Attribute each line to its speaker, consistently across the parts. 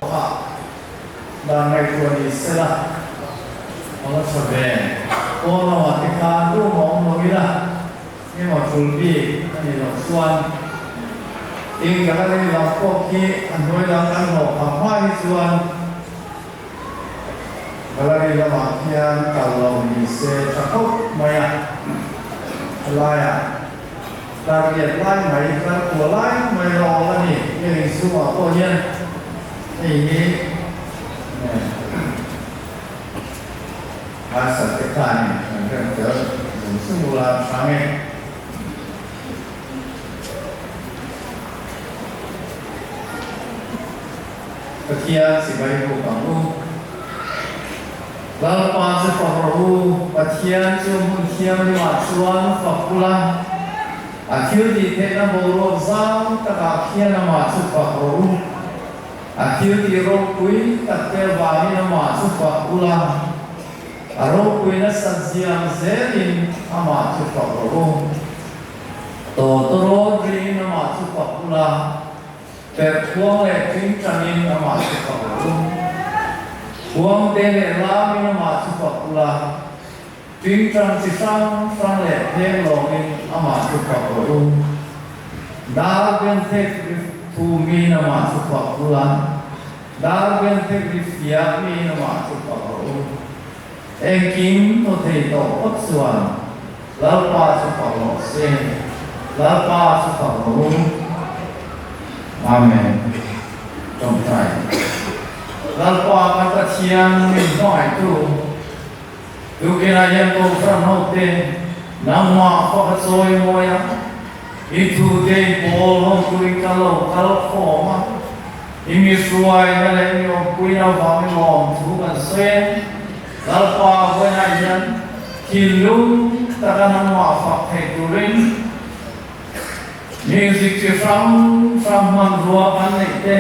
Speaker 1: A dan ngaihtuah ni sela a va tha ve. Pawn lamah te khan room a awm lo ila engemaw tul bik a nih loh chuan tin gallery lam pawh khi a hnuai lam kan hlawh phah hma hi chuan gallery lamah khian kal lo ni se tha khawp mai a, helaiah Target lai mai, tlarkua lai mai la awm a ni. Heng inchhungah pawh hian hei hi Harsat te khanin kan rem fel zung zung ula tha nge. Pathian chibai buk ang u. Lalpa chu fak rawh u, Pathian chu hmun thianghlimah chuan fak ula, a thil tih theihna boruak zau takah khian amah chu fak rawh u. A thil tih ropui tak te avangin amah chu fak ula, a ropui nasat ziang zelin amah chu fak rawh u. Tawtawrawt riin amah chu fak ula, Perhkhuang leh tingtangin amah chu fak rawh u. Khuangte leh lamin amah chu fak ula, tingtang chi hrang hrang leh pheng lawngin amah chu fak rawh u. Dar benthek ri thumin amah chu fak ula, dar benthek ri fiak miin amah chu fak rawh u. Engkim thaw thei tawh phawt chuan Lalpa chu fak rawh se, Lalpa chu fak rawh u. Amen. Tawngtai. Lalpa kan Pathian min hmangaihtu, tukinah hian Kohhran hote nangmah fak a chawi mawi a, i thute i pawl ho turin ka lo kal khawm a, I mi hruaina leh mi awmpuina avangin lawmthu kan sawi e. Lalpa vawiinah hian thinlung taka nangmah fak thei turin music chi hrang hrang hmanrua kan neih te,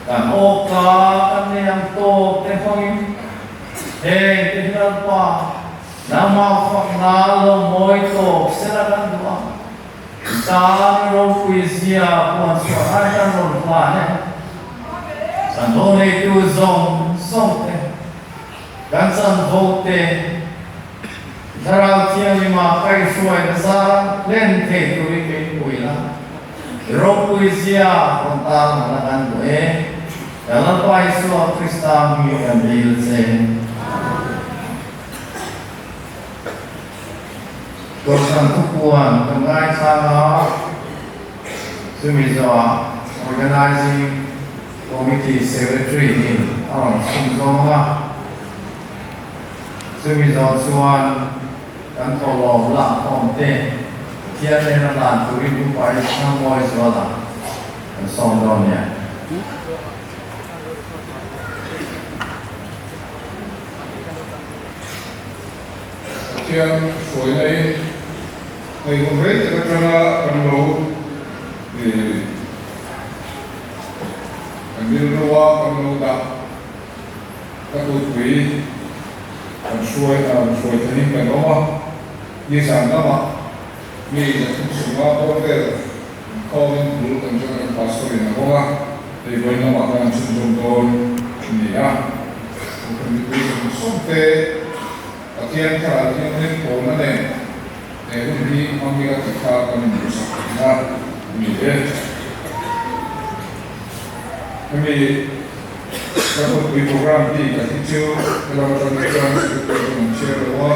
Speaker 1: kan awka kan nei ang tawk te hmangin heng te hi Lalpa nangmah fakna lo mawi tawp sela kan duh a. Tan ropui zia puan chhuah lai kan rawn hlan e. Chanvo neitu zawng zawng te, kan chanvo te Thlarau Thianghlima kaihhruaina zara hlen thei turin min pui la. Ropui zia rawn tar hmana kan duh e. Kan Lalpa Isua Krista hming kan dil che. Kohhran thupuan kan ngaithlang a, chumi zawhah Organising Committee Secretary in a rawn chhun zawng a, chumi zawh chuan kan thawhlawm lakkhawm te Pathian hnena hlan turin Upa Ismail Mawizuala kan sawm dawn nia.
Speaker 2: Pathian hruaina in hei hun rei tak atanga kan lo kan rilrua kan lo dah ka tutpui kan hruai hruai thanin kan awm a, nizan lamah mi zathum sumnga bawr vel inkhawmin bul kan tan kan pastor in a hawng a, hei vawiin lamah khan an chhunzawm dawn a ni a, Kohhran mipui zawng zawng te Pathian Thlarau Thianghlim pawlna nen he hun hi hmang ila tih kha kan induhsak theihna a ni e. Hemi ka khawpui program bik ah hi chu helam atang hi chuan secretary chu an chhiar lo a,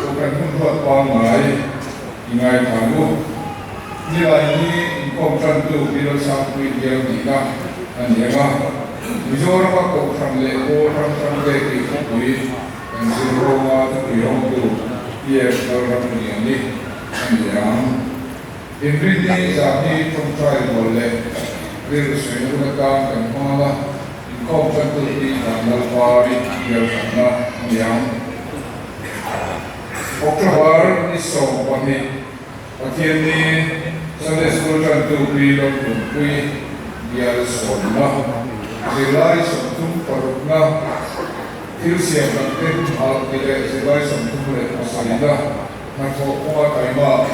Speaker 2: Kohhran hun ruat pangngai i ngaithla ang u. Nilai hi inkhawm tantu Bill Sangpui bial nihna a ni ang a, Mizorama Kohhran leh pawl hrang hrang te tih khawpui Kan zir rawnga thupui hawngtu PF Lalramliani a ni ang. Inrinni zan hi tawngtai rual leh rilru sawi hun atan kan hmang a, inkhawm tantu hi Van Lalpari bialkhatna a ni ang. October ni 12 Pathianni Sunday School tantu Pi Lawmpunpui bial sawmna, zirlai 36na, Thil siam kan te humhalh ti leh zirlai 37na hnathawh kawnga taima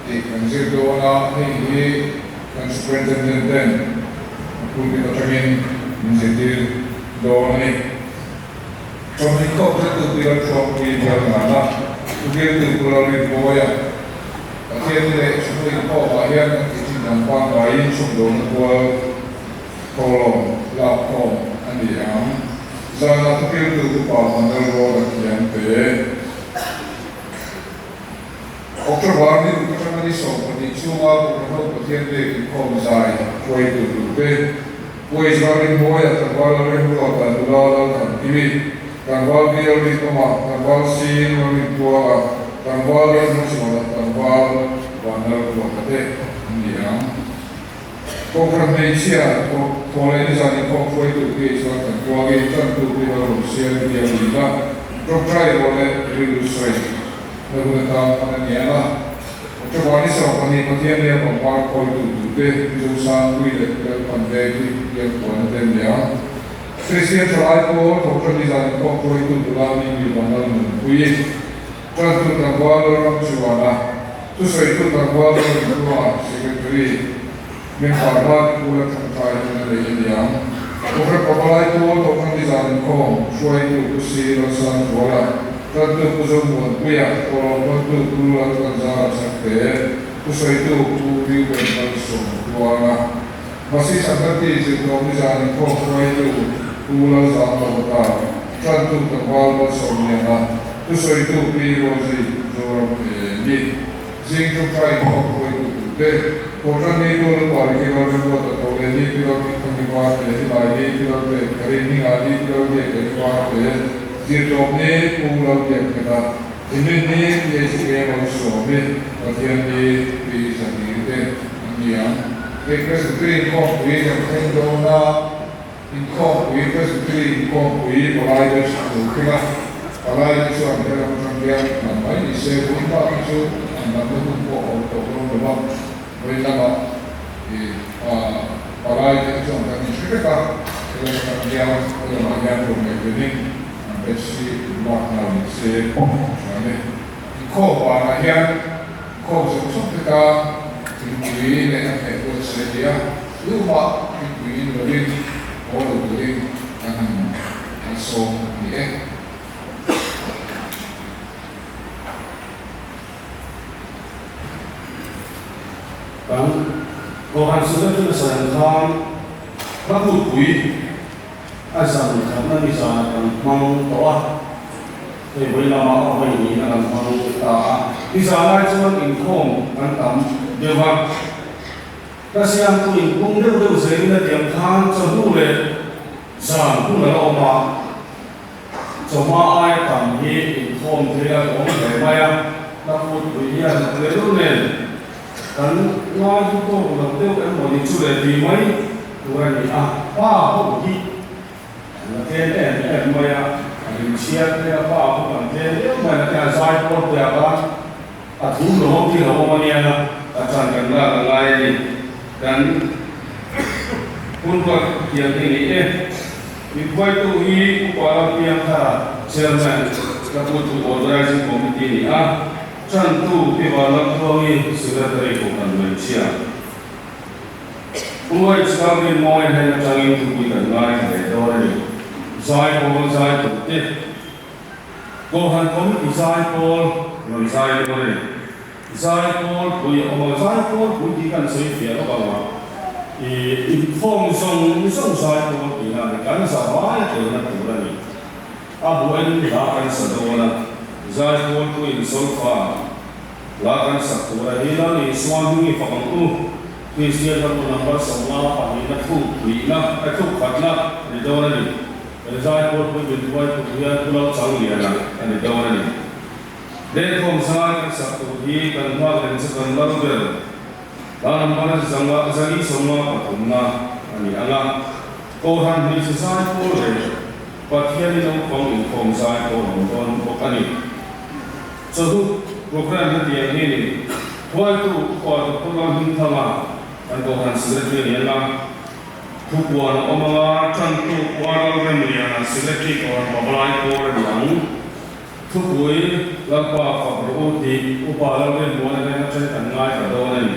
Speaker 2: tih kan zir dawn a, hei hi kan Superintendent ten a pulpit atangin. min zirtir dawn a ni. Chawhni khawp hretu Pi Lalthuampui bial nana Thuhriltu Pu Lalrinmawia Pathian leh chhungkaw inkhawmah hian an tih thin ang pangngaiin chhungdawhna kual thawhlawm lakkhawm a ni ang. Zanah Thuhriltu Upa Mandal Road a thiam te. October ni ruk atanga ni 12 chhunga Kohhranho Pathian biak inkhawm zai hruaitu turte, Puai Zarinmawia tlangval Lalremruata nula Lalthankimi, tlangval Bial Rinawma, tlangval Sing Lalrintuanga, tlangval Lalhmachhuana, tlangval Vanlalruata te an ni ang. Kohhran hmeichhia thaw leh nizan inkhawm hruaitu phei chuan kan tuangin tantu pi Lalromsial bial nihna ṭawngṭai rual leh rilru sawi na hun atan hman a ni ang a. October ni 12 Pathian leh a pangpar khawitu turte Mizo Sangpui leh Lalpan veng hi bial puan a tel leh ang. Kristian ṭhalai pawl thawkṭan nizan inkhawm hruaitu nula Mimi Vanlalnunpuii, Tantu tlangval Lalram Chuana, Thusawitu tlangval Lalrinhlua, Secretary, Member Ral Kula ṭawngṭai hun a nei a ni ang. Kohhran Pavalai Pawl Thawkna Nizan Inkhawm, Hruaitu Pu Si Lalsangzuala, Tantu Pu Zomuanpuia, Kawlawm Bantu Pu Laltlanzara Chhakte, Thusawitu Pu Reuben Malsawmtluanga, Masi Sangati Zirtawm Nizan Inkhawm Hruaitu Pu Lalzamlovata, Tantu Tlangval Malsawmliana, Thusawitu Pi Rosie Zoram Eni, Zing Ṭawngṭai Inkhawm Hruaitu turte, Kohhran ni tu Lalpa Ricky Lalremruata tho leh ni Pi Lalhmingthangi Varte, Hilai ni Pi Lalpek Karin Ninga ni Pi Lalbiak Eni Varte, Zirtawp ni Pu Lalbiakngheta, Inrin ni Pi HK Malsawmi, Pathian ni Pi Zahir te an ni ang. Hei Presbytery Inkhawmpui kan thleng dawn a. Inkhawmpui, Presbytery inkhawmpui palai te a lo thleng a, palai te chuan he ram atang hian lam mai ni se, vawiin bak hi chu an lamna hun pawh a awm tawh dawn lo va, vawiin lamah ih palai te chuan kan inhre vek a, he lam atang hian he lamah hian rawn ngaihvenin an batch hi lak nghal ni se tha ni. Inkhawm banah hian inkhawm zawng zawng te tan thingpui leh a hmeh buatsaih a ni a. Tumah thingpuiin lovin haw lo turin kan han kan sawm a ni e.
Speaker 3: Kan Kohhran Secretary sawi ang khan hla kutpui a zan khatna ni zanah kan hmang tawh a, hei vawi lamah a vawi nihna kan hmang ta a. Ni zan lai chuan inkhawm kan tam deuh a. Ka siamtu in pung deuh deuh zelin a tiang khan chawhnu leh zan hun a la awm a, chawhma aia tam hi inkhawm thei a awm hle mai a, ka kutpui hian tleu nen kan ngai hi tawk lo deuh em maw ni chu le ti mai tur a ni a, pa ho hi an la tlem em em mai a, a rimchhiar te a pa ho kan tlem deuh mai a, tiang zai pawr te a khan. A thu lo hi lo awm a nia, a chan kan lak a ngai a ni. Kan hun ruat thiam hi ni e. Inhruaitu hi Upa Lalpiangthara, Chairman, Tlaputu Organizing Committee ni a, Chantu Pi Vanlamthuangi, Secretary Kohhran Hmeichhia. Pu H. Lalrinmawia hnen atangin thupui kan ngaithla leh dawn a ni. Zaipawl zaitute. Kohhran committee zaipawl rawn zai dawn a ni. Zaipawl pui a awm a, zaipawl pui tih kan sawi fiah lawk ang a, ih inkhawm zawng zawng zaipawl tihna a ni, kan za vai a telna tur a ni. A bu en hla kan sa dawn a, zaipawl puiin solfa hla kan sak tur a hi Lal Isua hming i fak ang u, Kristian ram number 52 thluk hnihna, thluk khatna a ni dawn a ni. He zaipawl pui min hruai tur hian Pu Lalchangliana a ni dawn a ni. Dengkhawm zai kan sak tur hi kan nghak lem chu kan lal ber hla number zanga zali sawmnga pathumna a ni ang a. Kohhran hmeichhe zaipawl leh Pathian i naupang inkhawm zaipawl awm dawn bawk a ni. Chawhnu program hetiang hi ni. Hruaitu Upa Doctor Lalhmingthanga kan Kohhran Secretary a ni ang a. Thupuan a awm anga tantu Kuaral Remliana Secretary Kohhran Pavalai pawl a ni ang. Thupui Lalpa fak rawh u tih Upa Lalrinmuana hnen atang kan ngaithla dawn a ni.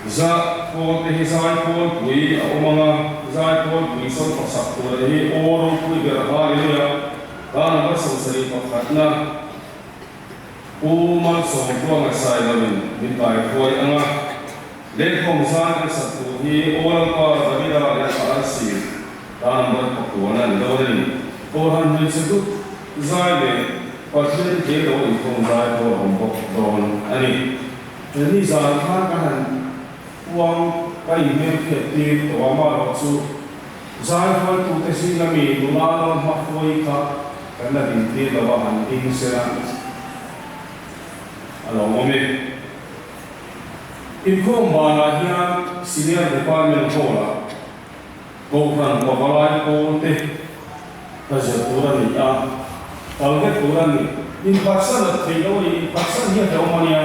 Speaker 3: Za pawl te hi zai pawl pui a awm anga. Zaipawl pui sawm paksak tur a hi aw ropui ber Hallelujah hla number 71 na Pu Malsawmtluanga Sailoin min kaihruai ang a, Lengkhawm zan kan sak tur hi Aw Lalpa Davida leh a arsi hla number pakuan a ni dawn a ni. Kohhran hmeichhe dut zai leh Pathian tleirawl inkhawm zai pawh a awm bawk dawn a ni. He ni zan khan kan han puang kan inhmelhriat tir tawh a, amaherawh chu zai hruaitute zinga mi nula lo hmakhawii kha kan la din tir lo a, han ding sela a lo awm e. Inkhawm banah hian Senior Department Hall-ah Kohhran pavalai pawl te ka zir tur a ni a, kal vek tur a ni. Inphatsan a theih loh a ni, inphatsan hi a hlauhawm a nia,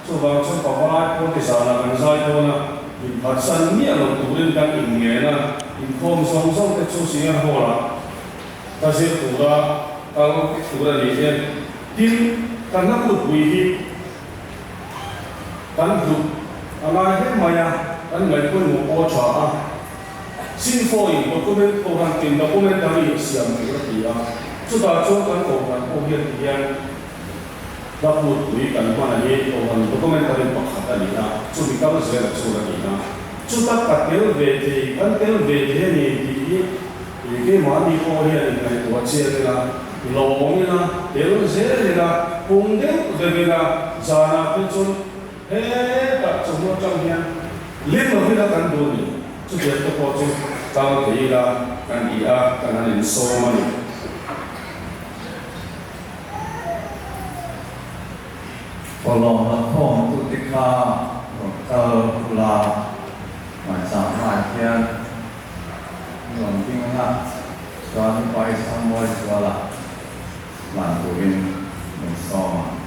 Speaker 3: chuvang chuan pavalai pawl te zanah kan zai dawn a, inphatsan miah lo turin kan inngen a, inkhawm zawng zawng te chu Senior Hall-ah ka zir tura kal tur a ni e. Tin, kan hla kutpui hi kan hlut a ngai hle mai a, kan ngaihpawimawh pawh a tha a. Sinfo-in document Kohhran tin documentary a siam tur a ti a, chutah chuan kan Kohhran pawh hian ti hian hla kutpui kan hman a hi Kohhran documentary pakhat a ni a, chumi kal zel a chur a ni a. Chuta ka tel ve thei, kan tel ve thei a ni tih hi ih keimahni pawh hian inngaihtuah chiang ila, lawm ila, tel zel ila, pung deuh deuh ila, zanah te chuan Hetah chawhnu atang hian lim lovin a kan duh a ni. Chutiang te pawh chu kal thei ila kan ti a, kan han insawm a ni.
Speaker 1: Kawlawm la khawm tute kha rawn kal ula hmaichang hmai hian rawn ding ang a, chuan Upa Isang Mawizuala lan turin min sawm ang.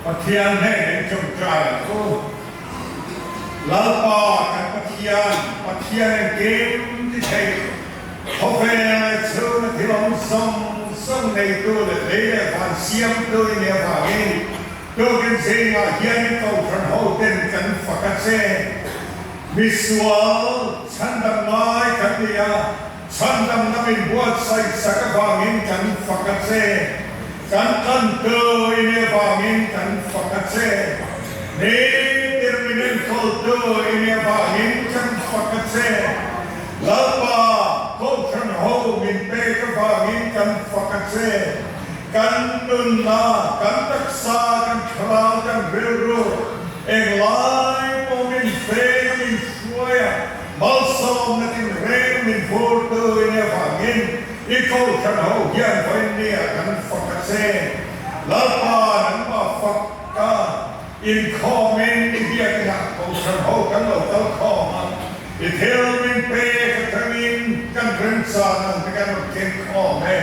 Speaker 2: Pathian hnen in tawngtai ang u. Lalpa kan Pathian, Pathian engkim ti thei, khawvel leh chhunga thil awm zawng zawng neitu leh lei leh van siamtu i nih avangin Tukin zingah hian Kohhran hoten kan fak a che. Misual chhandam ngai kan ni a, chhandamna min buatsaih sak avangin kan fak a che. Kan tlantu i nih avangin kan fak a che. Nitin min enkawltu i nih avangin kan fak a che. Lalpa, Kohhran ho min pek avangin kan fak a che. Kan nunna, kan taksa, kan thlarau, kan rilru englai pawh min veng a, min hruai a, malsawmna tinreng min vurtu i nih avangin i Kohhran ho hian vawinia kan fak a che. Lalpa nangmah fak ka inkhawmin i biakina Kohhran ho kan lo kal khawm a, i thil min pek atangin kan remchan ang te kan rawn keng khawm e.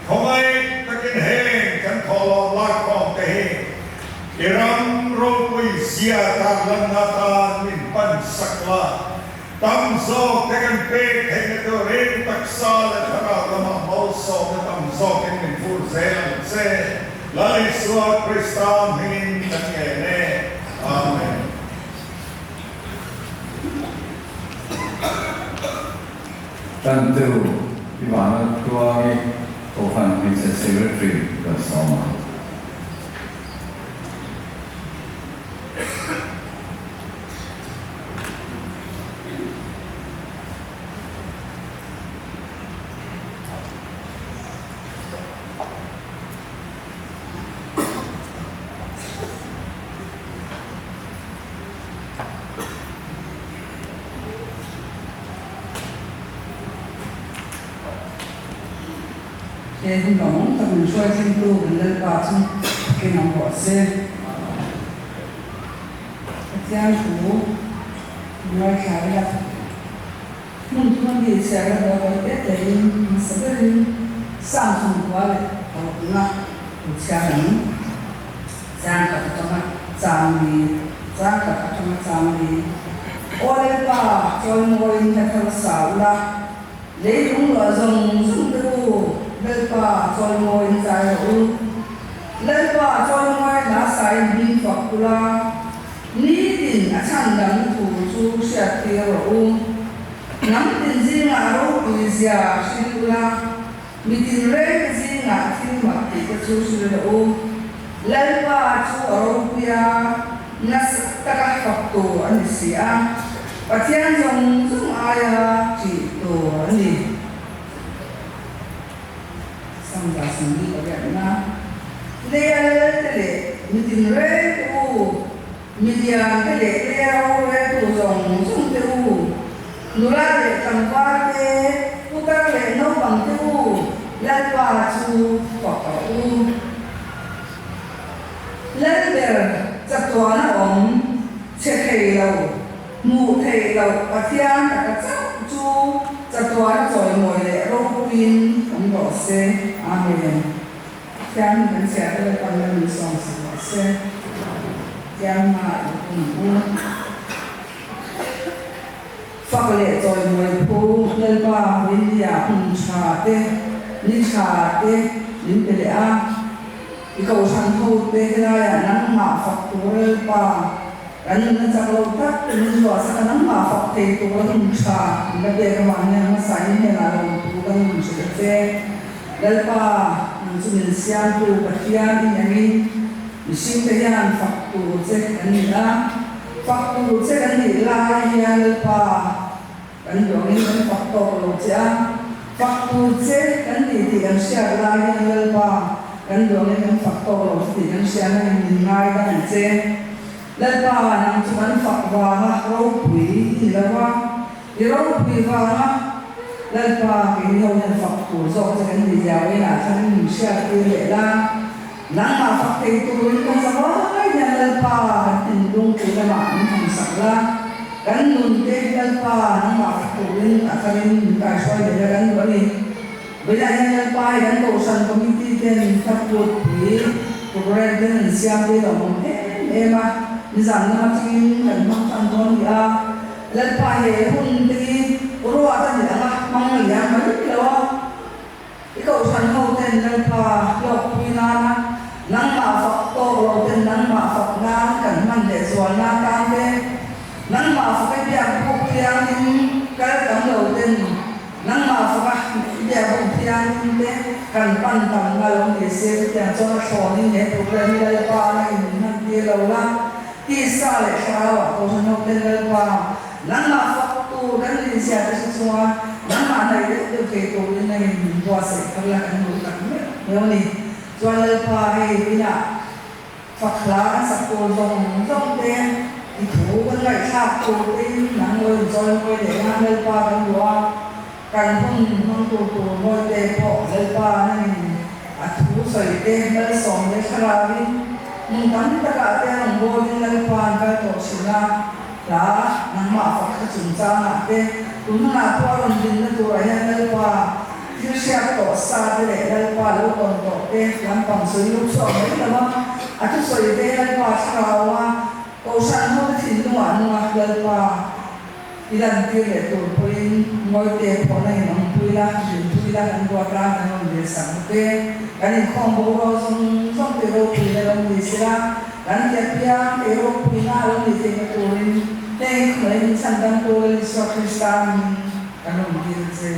Speaker 2: Khawngaih takin heng kan thawhlawm lakkhawm te hi i ram ropui zia tarlanna atan min pan sak la, tam zawk te kan pek theihna turin taksa leh thlarau lamah malsawmna tam zawkin min vur zel ang che. Lal Isua Krista hmingin kan ngen e. Amen.
Speaker 1: Tantu i vana tluangi Kohhran Hmeichhe Secretary kan sawm ang.
Speaker 4: He hun lawmawm tak min hruai thlengtu kan Lalpa chu ken ang rawh se. Pathian thu ngaithla ila hmun thuma mi chhiar a haw tawi te tein hmasa berin Psalm 90 leh parukna thu chhiar ang. Chang khat atanga chang ni, chang khat atanga chang ni. Aw Lalpa, chawimawiin hla thar sa ula, leilung luah zawng zawng te u. chawimawiin zai rawh u. Lalpa chawimawi hla sain hming fak ula, nitin a chhandamna thu chu hriattir rawh u. Hnam tin zingah ropui zia hril ula, mi tinrengte zingah thil mak tihte chu hril rawh u. Lalpa chu a ropui a, nasa taka fak tur a ni si a, Pathian zawng zawng aia ṭih tur a ni. Sangha sangli pariatna, Leia lalte leh mi tinreng te u, mi lian te leh leia roreltu zawng zawng te u, nula leh tlangval te, putar leh naupang te u, Lalpa chu fak rawh u. Lalber chatuana awm che thei lo. Hmuh theih loh Pathian taka chauh chu chatuana chawimawi leh ropuiin awm rawh se. Amen. Pathian hi kan chhiah te Lalpan la min sawm sak rawh se. Pathian hmaah i hun ang u. Fak leh chawimawi phu Lalpa Rindia hun tha te, ni tha te min pe leh a. I kohhran ho te helaiah nangmah fak tur Lalpa Kan nunna chak lo tak min zuah sak a, nangmah fak thei tura hun tha min la pek avang hian hmasa in hnenah lo tu kan nun hrilh a che. Lalpa, nang chu min siamtu Pathian i niangin mihringte hian fak tur che kan ni a, fak tur che kan nih lai hian Lalpa, kan duangin kan fak tawk lo che a, fak tur che kan ni tih kan hriat lai hian Lalpa, kan duangin kan fak tawk lo che tih kan hriat na in min ngai dang ang che. Lalpa, nang chu kan fak vanga ropui i ni lo a, i ropui vanga Lalpa keini ho hian fak tur zawk che kan ni zia vawiinah chuan in min hriat tir leh la, nangmah fak thei turin kan za vai hian Lalpa kan thinlung pui lamah min han sak la. Kan nun te Lalpa nangmah fak turin a tharin min kaihruai leh la kan duh a ni. Vawiinah hian Lalpa hi kan Kohhran Committee ten thlatput pui programme ten an siam te lo awm em em a, nizan lam atangin kan hmang tan dawn ni a. Lalpa he hun te hi ruat a ni ang a, hmang liam mai lo a. I kohhran ho ten Lalpa hlawkpui nana nangmah fak tawk lo ten nangmah fak nan kan hman leh zual na tan te, nangmah fak i biak buk thiangin kal tam lo ten nangmah fak a i biak buk thiangin te kan pan tam na lo ni se chutiang chuan a thlawnin he program hi Lalpa na in min hman tir lo la, tisa leh thlarau ah kohhran ho ten Lalpa Nangmah fak tur kan nih zia te hre chunga nangmah hnaih deuh deuh thei turin a in min buatsaih thar la kan duh tak meuh meuh a ni. Chuan Lalpa hei inah fak hla kan sak tur zawng zawng te, i thu kan ngaihthlak tur tein nang lo inchawi mawi leh nan Lalpa kan duh a, kan hun hmang tur tur mawi te pawh Lalpa nangin a thu sawi te malsawm leh thlarauin hmun tam takah te a rawn bawlin Lalpa an kal tawh thin a. Hla, nangmah fak kha chungchangah te, tunhunah pawh a rawn dinna turah hian Lalpa thil hriat tawh sa te leh Lalpa lo tawn tawh te lampang sawi lut chhuak mai lo a, a thusawi te Lalpa thlarau a Kohhran ho te thinlungah nunga Lalpa i lantir leh tur pawhin ngawite phawhna in awmpui la, dinpui la, kan buat a, kan rawn ve sak bawk e. Kan inkhawm boruak zawng zawng te ropuina lo ni sela, Kan tia piang te ropuina a lo nih theihna turin heng khawmei min chhan dangtu Lal Isua Krista min kan rawn dil che.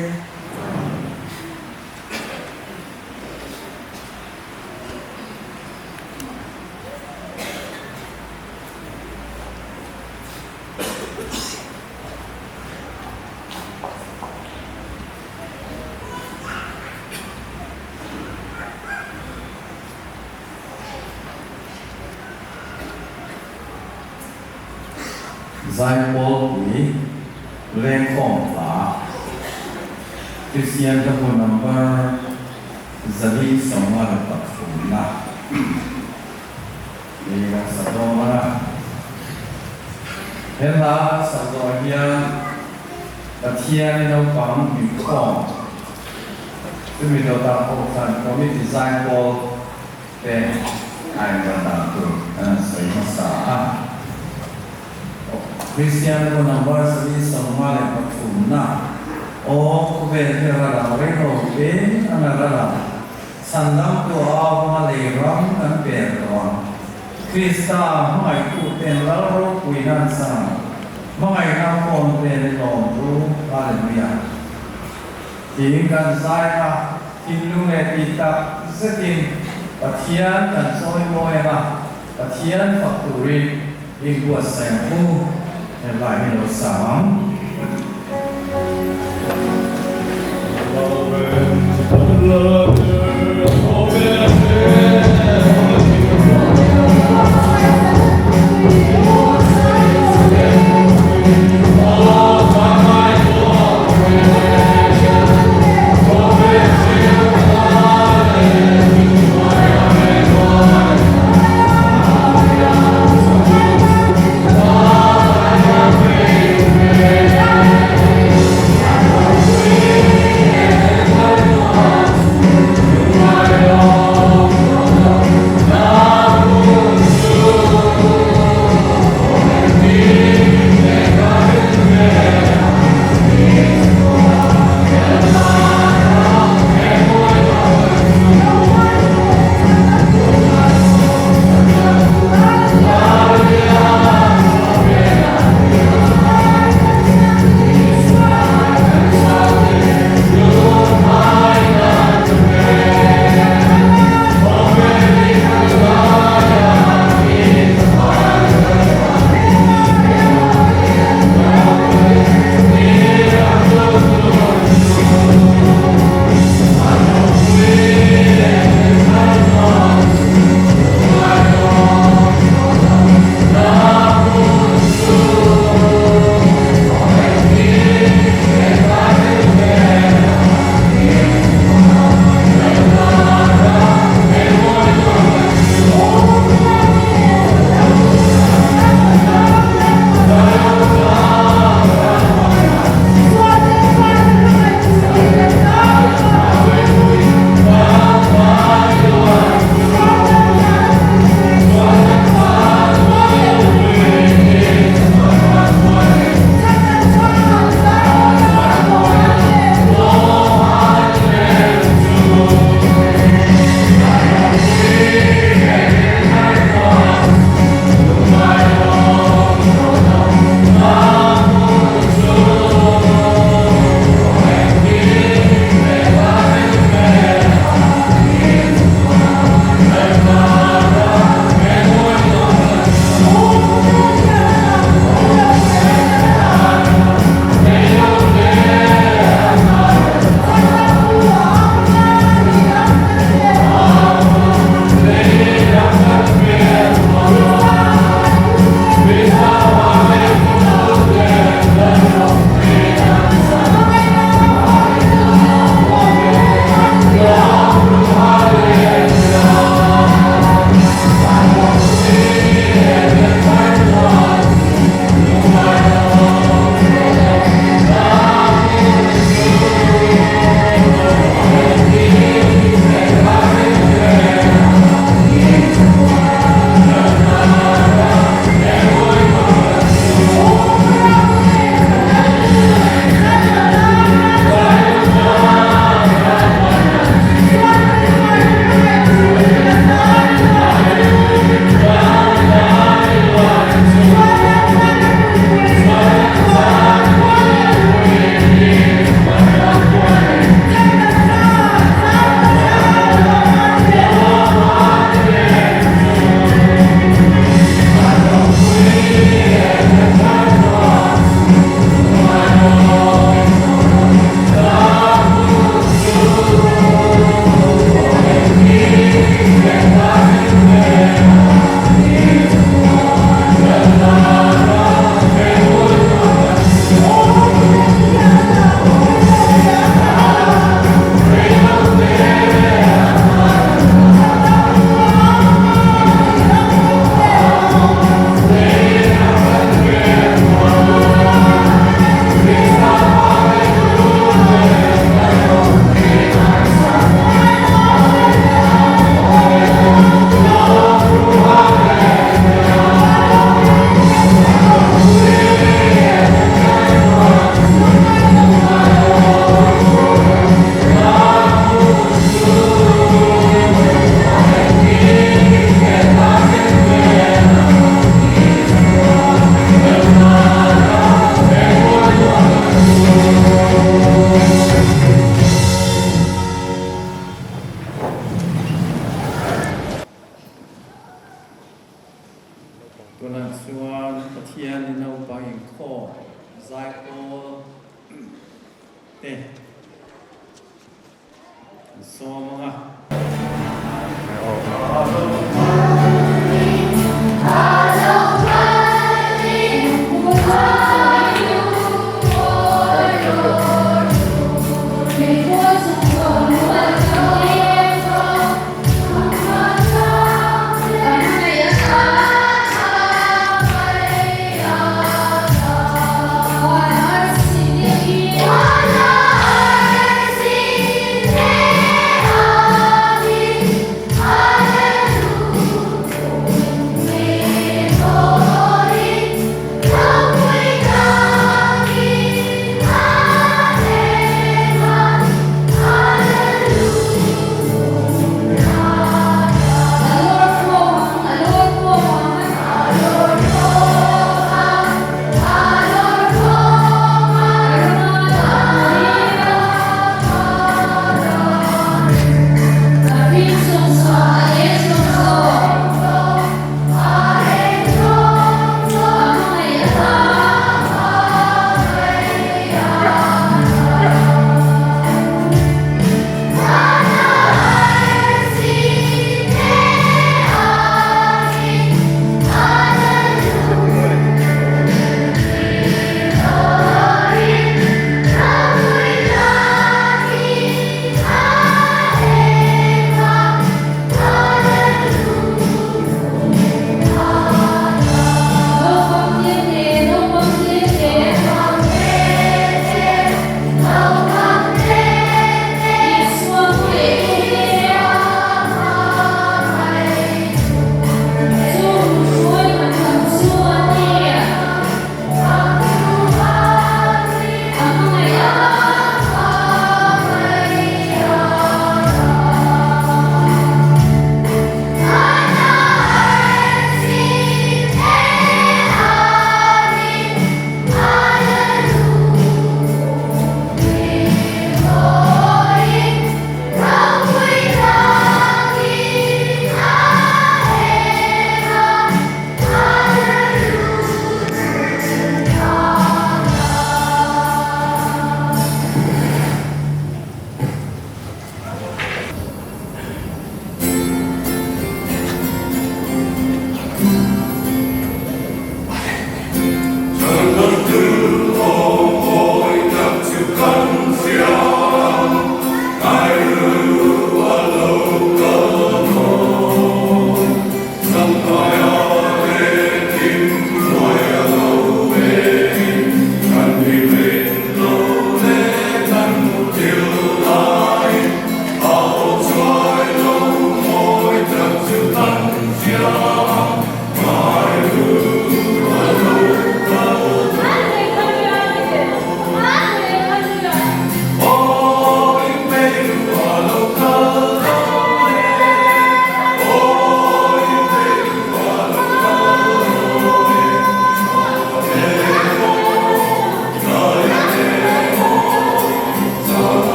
Speaker 1: Zaipawlpui lengkhawm hla Kristian ka hmu number 453 na ni kan sa dawn a. He hla kan sak zawh hian Pathian i naupang inkhawm chumi dawtah Kohhran Committee Zaipawl te a inrawn dan tur kan han sawi hmasa a. Kristian bu number 453 na, Aw khawvel hi ral ang rei lo te ang a ral ang. Chhandamtu avanga lei ram kan pek tawh ang. Krista hmangaihtu ten Lal ropuina an chang ang. Hmangaihna kawn ten i lawm thu Hallelujah. Tiin kan zai a, thinlung leh tih tak zetin Pathian kan chawi mawi ang a, Pathian fak turin inbuatsaih ang u. Helai hi lo sa ang. chuan Pathianin naupang inkhawm zaipawl te an sawm ang a.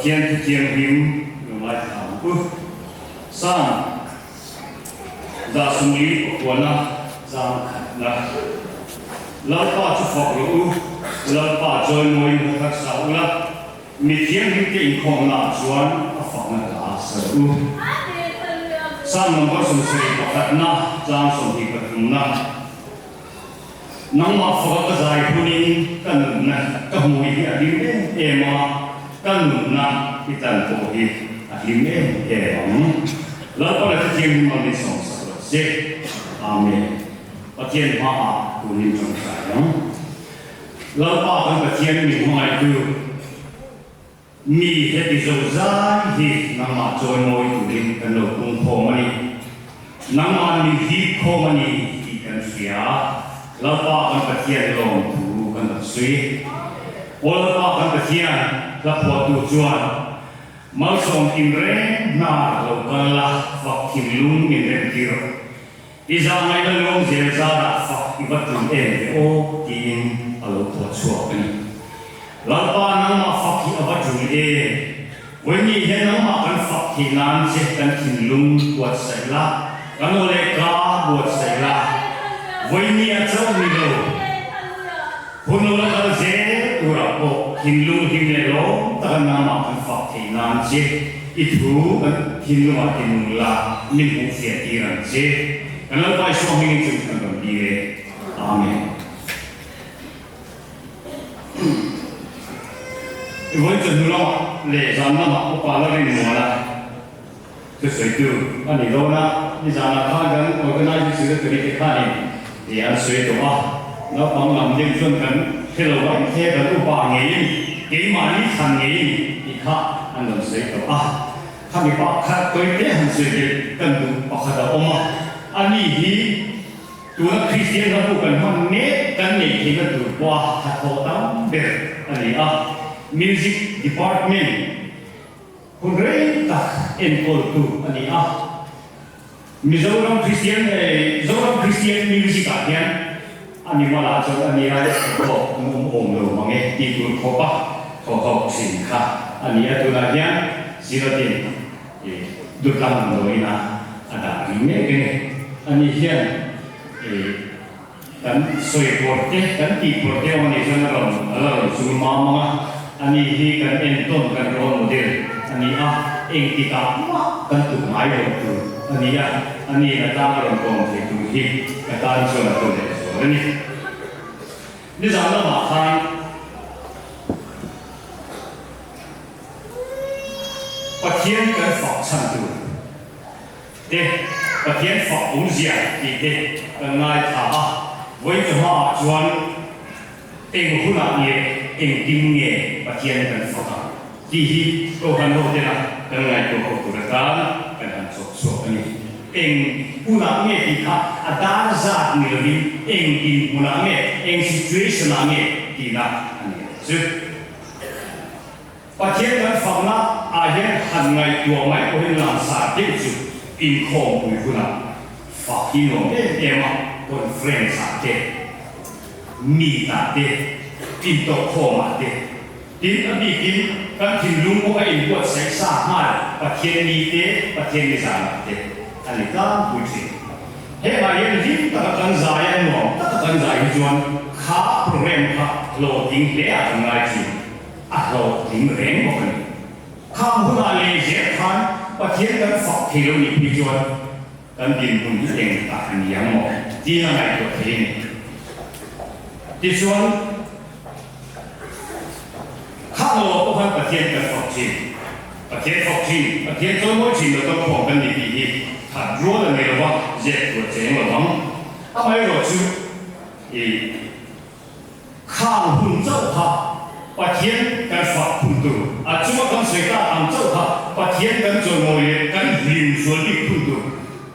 Speaker 3: Pathian thu thianghlim lo ngaithla ang u. Psalm 149 chang khatna. Lalpa chu fak rawh u, Lalpa chawimawiin hla thar sa ula, mi thianghlimte inkhawmnaah chuan a fakna hla sa rawh u. Psalm number 71 chang 23na. Nangmah faka ka zai hunin ka nunna ka hmui hi a hlim em em a, ka nunna i tan pawh hi a hlim em em ang. Lalpa la thithiam hi Malmin sawmsak rawh se. Amen. Pathian hmaah tunin tawngtai ang. Lalpa kan Pathian min hmangaihtu mi heti zo zai hi nangmah chawimawi turin kan lo pung khawm a ni. Nangmah min hip khawm a ni tih kan hria. Lalpa kan Pathian lawm thu kan rawn sawi. Aw Lalpa kan Pathian, hla phuahtu chuan malsawm kim reng hnar lo kal la, fak thinlung min remtir. I zahngaihna luang zel zarah fak i va tum em ve aw tiin a lo phuah chhuak a ni. Lalpa nangmah fak hi a va tul em? Vawiini hian nangmah kan fak thei nan che kan thinlung buatsaih la, kan aw leh ka buatsaih la. Vawiini a chauh ni lo. Hun lo la kal zel turah pawh thinlung hlim leh lawm taka nangmah kan fak theih nan che i thu kan thinlungah tinung la min hmuh fiah tir ang che. Kan Lalpa Isua hmingin chu kan rawn ti e. Amen. I vawi chawhnu lamah leh zan lamah upa la rin mual a thusawitu a ni dawn a, nizanah khan kan Organizing Secretary te khanin ti an sawi tawh a, naupang lam deuh chuan kan hre lo mai the kan upa ngeiin keimahni thlan ngeiin tih kha an rawn sawi tawh a, khami pakhat tawite han sawi belh kan duh pakhat a awm a, ani hi tuna Kristian ram pawh kan hman mek kan neih theihna tur pawha thathawh tam ber a ni a, Music Department. Hun rei tak enkawltu a ni a. Mizoram Kristian Zoram Kristian Music ah hian a mimal ah chuan a nia thawk an awm awm lo mang e tih tur khawp a thawk thin kha a ni a. Tunah hian Ziratin Dutlang damdawiin ah a dah rih mek a ni. Ani hian Kan sawi pawr te, kan tih pawr te awm a nih chuan a rawn a la rawn chul mam ang a, ani hi kan entawn kan role model a ni a, engtikah mah kan tuk ngai lo tur a ni a, ani in a tlang a rawn kawm thei tur hi ka tan chuan a tawh leh zual a ni. Nizan lamah khan Pathian kan fak chhan tur. Te, Pathian fak awmzia tih te kan ngaithla a, vawi chu hmaah chuan eng hunah leh engtin nge Pathian kan fak ang tih hi Kohhran ho tena kan ngaihtuah ho tur atan kan han chawp chhuak a ni. Eng hunah nge tih kha a dar zat ni lovin eng dinhmunah nge, eng situation-ah nge tihna a ni ang chu. Pathian kan fakna ah hian han ngaihtuah mai pawhin langsar deuh chu inkhawmpui hunah fak hi nuam em em a, conference ah te, meet ah te, intawhkhawm ah te, tin a bikin kan thinlung pawh a inbuatsaih sa nghal Pathian ni te, Pathian ni zan ah te a ni tlangpui thin. Hengah hian hlim taka kan zai a, nuam taka kan zai hi chuan kha program kha hlawhtling hle ah kan ngai thin. A hlawhtling reng bawk a ni. Khang hunah leh zel khan Pathian kan fak thei lo nih phei chuan kan dinhmun hi eng tak a ni ang maw tiin a ngaihtuah thei a ni. Tichuan, khang lo pawh khan Pathian kan fak thin, Pathian fak thin, Pathian chawimawi thin lo kan khawm kan ni tih hi that rual a ni lo va, zep tur a cheng lo ang. Amaherawh chu i. Khang hun chauh kha Pathian kan fak phun tur, a chunga kan sawi tak ang chauh kha Pathian kan chawimawi leh kan hlim zual bik phun tur,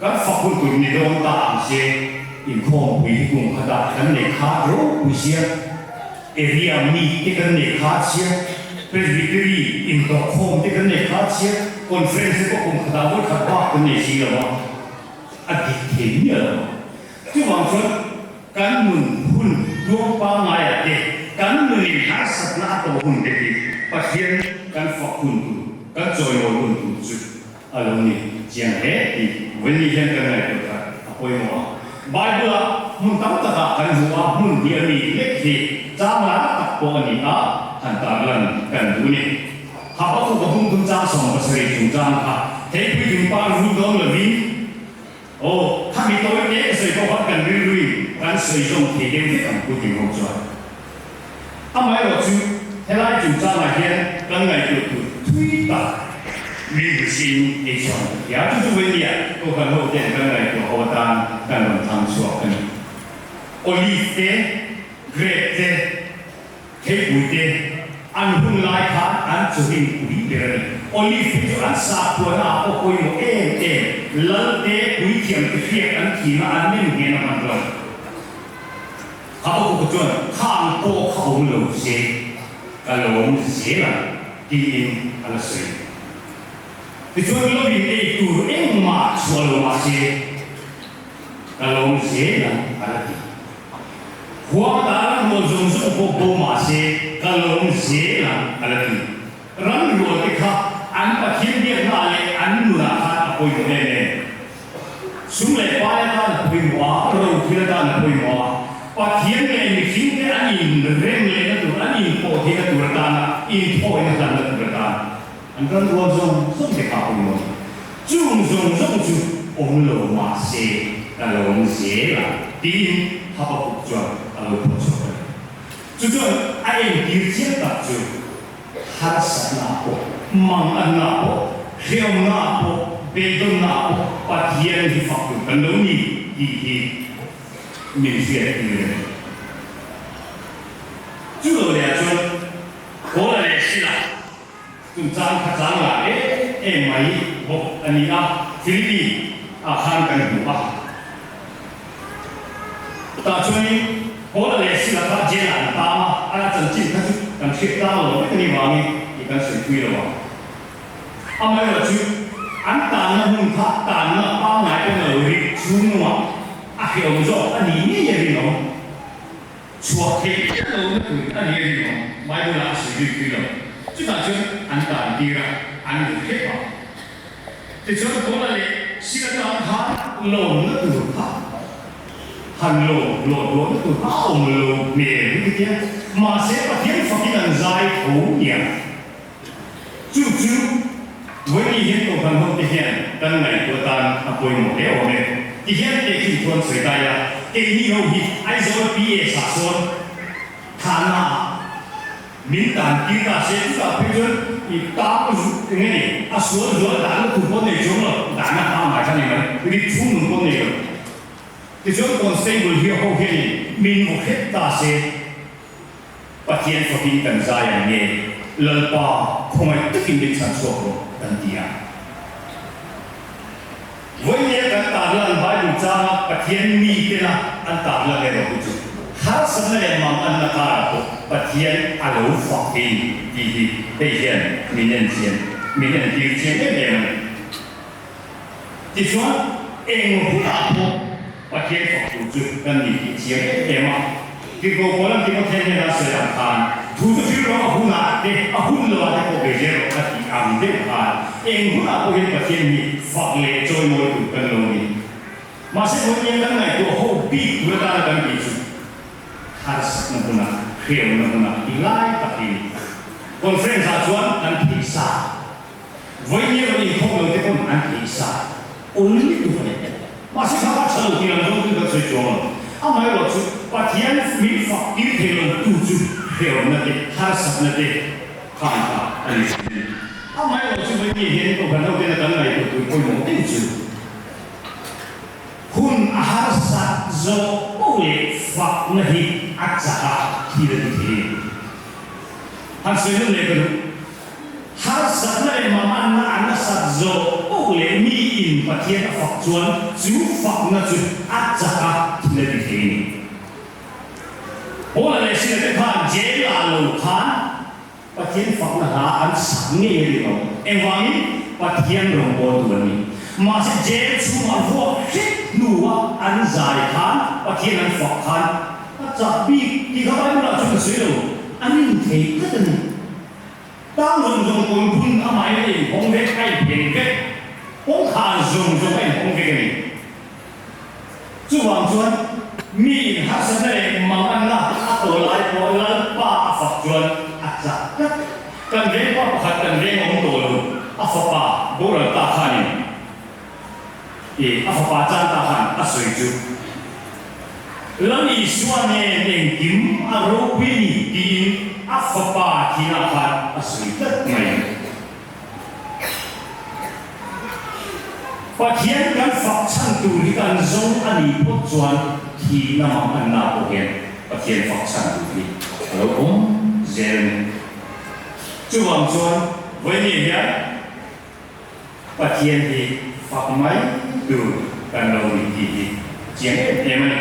Speaker 3: kan fak hun tur ni dawn ta ang se. Inkhawmpui hi kum khatah kan nei khat ropui sia, area mi te kan nei khat sia, Presbytery intawhkhawm te kan nei khat sia, conference te pawh kum khatah vawi khat bak kan nei si lo a, a dik thei miah lo ang. Chuvang chuan kan nun hun tluang pangngai ah te, kan nunin harsatna a tawh hun te hi. Pathian kan fak hun tur, kan chawimawi hun tur chu a lo ni chiang hle tih Vawini hian kan ngaihtuah kha a pawimawh a. Bible-ah hmun tam takah kan hmu a, hmun hnih a mi lek hi chang lar tak pawh a ni a, han tarlan kan duh a ni. Habakkuk a bung tum chang 70 chungchang kha theipui dingpar rul dawn lovin, Aw, kha mi tawi te ka sawi pawh khan kan rilruin kan sawi zawm thei deuh vek ang pu Tinghawm chuan. Amaherawh chu helai chungchangah hian kan ngaihtuah tur thui tak rilru siin ei chhuah an hria. Chu chu vawinia Kohhran ho ten kan ngaihtuah ho atan kan rawn thlang chhuak a ni. Olive te, grape te, Theipuite an hun lai khan an chawhin pui ber a ni. Olive hi chu an sakhuana ah pawh pawimawh em em, Lalte puithiam te hriak an thina an nem nghen a hman lo. Habakkuk chuan khang pawh kha awm lo se ka lawm zel ang tiin a la sawi. Tichuan lovin ei tur engmah chhuah lo mahse ka lawm zel ang a la ti. Khuang tan rual zawng zawng pawh bo mah se ka lawm zel ang a la ti. Ram rual te kha an Pathian biakna leh an nunah khan a pawimawh em em. Sum leh pai atan a pawimawh a, ro thil atan a pawimawh a. Pathian leh mihring te an inrem lehna tur, an inpawh theihna tur atana inthawina hlanna tur atan an ram rual zawng zawng te kha a pawimawh a ni. Chung zawng zawng chu awm lo mah se ka lawm zel a, tiin Habakkuk chuan a lo pawh chhuak a ni. Chu chuan a entir chiang tak chu harsatnaah pawh, mangannaah pawh, hrehawmnaah pawh, beidawnnaah pawh Pathian hi fak tur kan lo ni tih hi min hriat tir a ni. Chu lo lehah chuan Paula leh Sila Chungchang kha chang lah em em mai bawk a ni a, Philippi ah khan kan hmu a. Tah chuanin Paula leh Sila kha jail ah an tang a, a chanchin kha chu kan hriat tlang lo vek a ni vangin tih kan sawi pui lo ang. Amaherawh chu an tanna hmun kha tanna pangngai pawn a lo rik chhungnungah a hrehawm zawk a ni ngei a rinawm. Chhuah theih miah lo na tur a ni a rinawm, Bible ah a sawi zui pui lo. Chutah chuan an tan tir a, an lo hrep a. Tichuan Paula leh Sila tan khan lawmna tur kha han lawm lawt lawtna tur kha a awm lo hmel hi ti tia. Mahse Pathian fakin an zai tho nia. Chu chu Vawini hian Kohhran hote hian kan ngaihtuah tan a pawimawh hle awm e. Ti hian tehkhin thu an sawi ta ila, keini ho hi Aizawl PS ah sawn thahna ah min tan tir ta se, chutah phei chuan i tang zu eng nge ni, a sual zual dahna tur pawh nei chuang lo, dahna pangngai kha ni mai, rit chhung nun pawh nei lo. Tichuan constable hi ho hianin min vaw hrep ta se, Pathian fakin kan zai ang nge, Lalpa khawngaih takin min chhan chhuak rawh kan ti a. Vawinia kan tarlan Bible changa Pathian mitena an tarlan erawh hi chu harsatna leh manganna karah pawh Pathian a lo fak thei tih hi hei hian min enchian min entir chiang em em a ni. Tichuan eng hunah pawh Pathian fak tur chu kan ni tih chiang em em a, Tirhkoh Paula'n Timothea hnena a sawi ang khan, Thu chu thil rawh a hunah te, a hun loah te pawh ve zel rawh ka tih ang deuh khan, eng hunah pawh hian Pathian hi fak leh chawimawi tur kan lo ni. Mahse vawiin kan ngaihtuah ho bik tur atana kan tih chu harsatna hmunah, hreawmna hmunah ti lai tak hi a ni. Conference-ah chuan kan theih sa. Vawiin rawn inkhawm lo te pawn an theih sa ul lutuk a ni. Mahse kha kha tha lo tih lam zawng chu kan sawi chuang lo. Amaherawh chu Pathian min fak tir thei lo tu chu hrehawmna te, harsatna te khan kha a ni thin a ni. Amaherawh chu vawiin hian Kohhran ho tena kan ngaihtuah tur pawimawh deuh chu hun a harsat zawh poh leh fakna hi a chak a thil a ti thei a ni. Han sawi nawn leh ka duh. Harsatna leh manganna an nasat zawh poh leh miin Pathian a fak chuan chu fakna chu a chak a thil a ti thei a ni. Paula leh Sila te khan jail ah lo khan Pathian fakna hla an sak ngei a ni lo. Engvangin? Pathian rawngbawltu an ni. Mahse jail chhungah vuak hrep hnua an zai khan Pathian an fak khan a chak bik tih kha Bible ah chuan ka sawi lo. An inthei tlat a ni.
Speaker 5: Tang zawng zawng kawl bun amahin a inhawng vek, a inphen vek. Kawngkhar zawng zawng a inhawng vek a ni. Chuvang chuan mi in harsatna leh manganna a tawl lai pawh Lalpa a fak chuan a chak tlat. Kan vengpa pakhat kan veng awm tawh lo, a fapa boral ta khanin i a fapa chan ta khan a sawi chu Lal Isua nen engkim a ropui ni tiin a fapa thinah khan a sawi tlat mai. Pathian kan fak chhan tur hi kan zawng a nih phawt chuan thihna mang an na pawh hian Pathian fak chhan tur hi a lo awm zel a ni. Chuvang chuan vawinia hian Pathian hi fak mai tur kan lo ni tih hi a chiang em em a ni.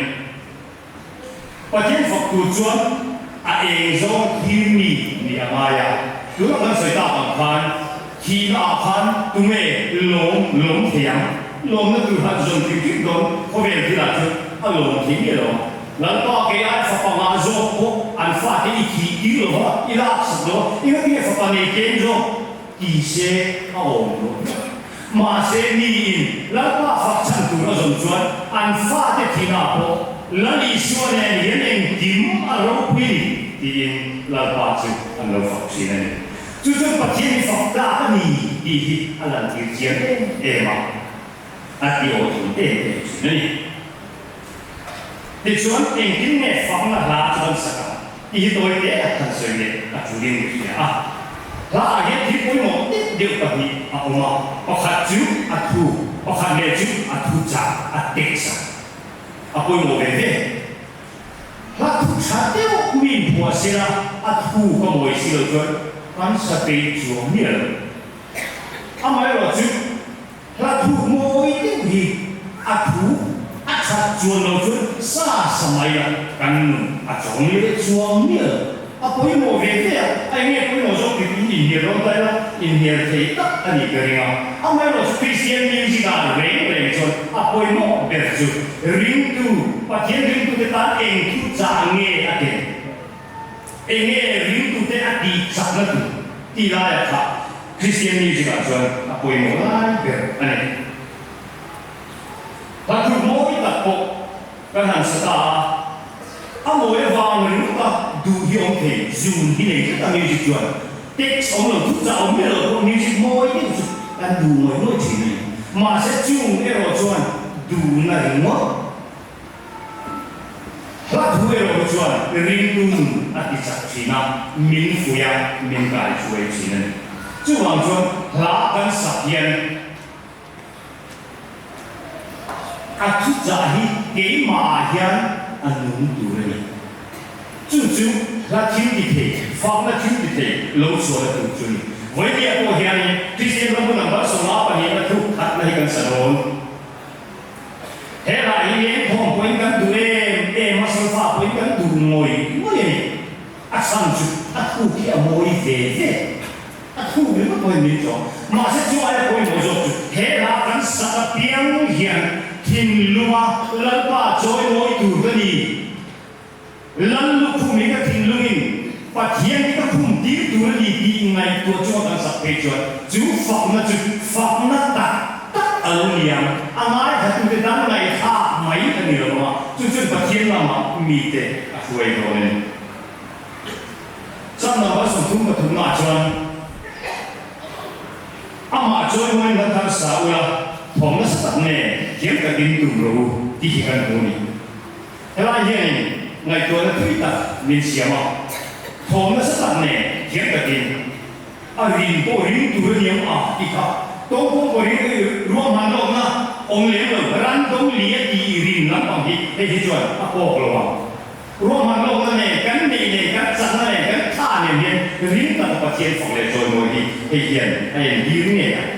Speaker 5: Pathian fak tur chuan a eng zawng thir mi nih a ngai a, tuna kan sawi tak ang khan thihna ah khan tunge lawm lawm thei ang? Lawmna tur han zawn hrim hrim dawn khawvel thil ah chuan a lawm thei miah lo ang. Lalpa kei ai fapa ngah zawk pawh an fate i thih tir lo va, i lak sak lo a, engatinge fapa nei tlem zawk ti se a awm lo. Mahse, miin Lalpa fak chhan tur a zawm chuan an fate thinah pawh Lal Isua nen hian engkim a ropui ni tiin Lalpa chu an lo fak thin a ni. Chu chuan Pathian hi fak tlak a ni tih hi a lantir chiang em em a, a ti aw thei em em thin a ni. Tichuan, engtin nge fakna hla chu kan sak ang tih hi tawi te a kan sawi leh a tulin ka hria a. Hlaah hian thil pawimawh deuh deuh pahnih a awm a, pakhat chu a thu, pakhat leh chu a thu chah, a text a, a pawimawh ve ve. Hla thu tha deuh mi inphuah sela a thu ka mawi si lo chuan kan sa peih chuang miah lo. Amaherawhchu chu Hla thu mawi deuh hi a thu a that chuan lo chuan sa sa mai a, kan nun a chawng leh chuang mial. A pawimawh ve ve a, a enge pawimawh zawk tih in inhnial dawn ta ila, inhnial thei tak a nih ka ring a. Amaherawh chu Kristian music ah reng reng chuan a pawimawh ber chu ringtu, Pathian ringtute tan eng thu chah nge a ken? Enge ringtute a tih chakna tur tih laiah kha Kristian music ah chuan a pawimawh lai ber a ni. Hla thu mawi tak pawh kan han sa ta a, a mawi avang ringawt a duh hi awm thei, zun hi nei tlat a music chuan text awm lo, thuchah awm miah lo pawh music mawi deuh chu kan duh ngawih ngawih thin a ni. Mahse chung erawh chuan duhna ringawt Hla thu erawh hi chuan ringtu nun a ti chak thin a, min fuih a, min kai hruai thin a ni. Chuvang chuan hla kan sak hian a thuchah hi keimahah hian a nung tur a ni. Chu chu hla thil ti thei, fakna thil ti thei lo chhuahna tur chu a ni. Vawinia pawh hianin Kristian ram hun ang 22 a thu khatna hi kan sa dawn. Helai hi lengkhawm pawhin kan duh em em a, solfa pawhin kan duh ngawih ngawih a ni. A chhan chu a thuk hi a mawi ve ve. A thuk ringawt pawhin min chawm. Mahse chu aia pawimawh zawk chu hela kan sak apiang hian thinlunga Lalpa chawi mawi tur ka ni. Lal lukhum hi ka thinlungin Pathian hi ka khum tir tur a ni tih ngaihtuah chunga kan sak phei chuan chu fakna chu fakna tak tak a lo ni ang. A ngaithlatute tan ngaihthlak mai a ni lo ang a, chu chuan Pathian lamah mite a hruai dawn a ni. Chang number 33 ah chuan Amah chuan ngawi hla thar sa ula, thawm nasa tak nge thiam takin tum rawh u tih hi kan hmu a ni. Helai hianin ngaihtuahna thui tak min siam a, thawm nasa tak nen thiam takin a rin pawh ring tur a niam a tih kha tawngkawng pawh ring ruahman lawkna awm lem lo, random li a tih rin lampang hi hei hi chuan a kawk lo ang. Ruahman lawkna nen kan neih nen kan chakna nen kan tha nen hian ring taka Pathian fak leh chawimawi hi hei hian a entir ngei ang.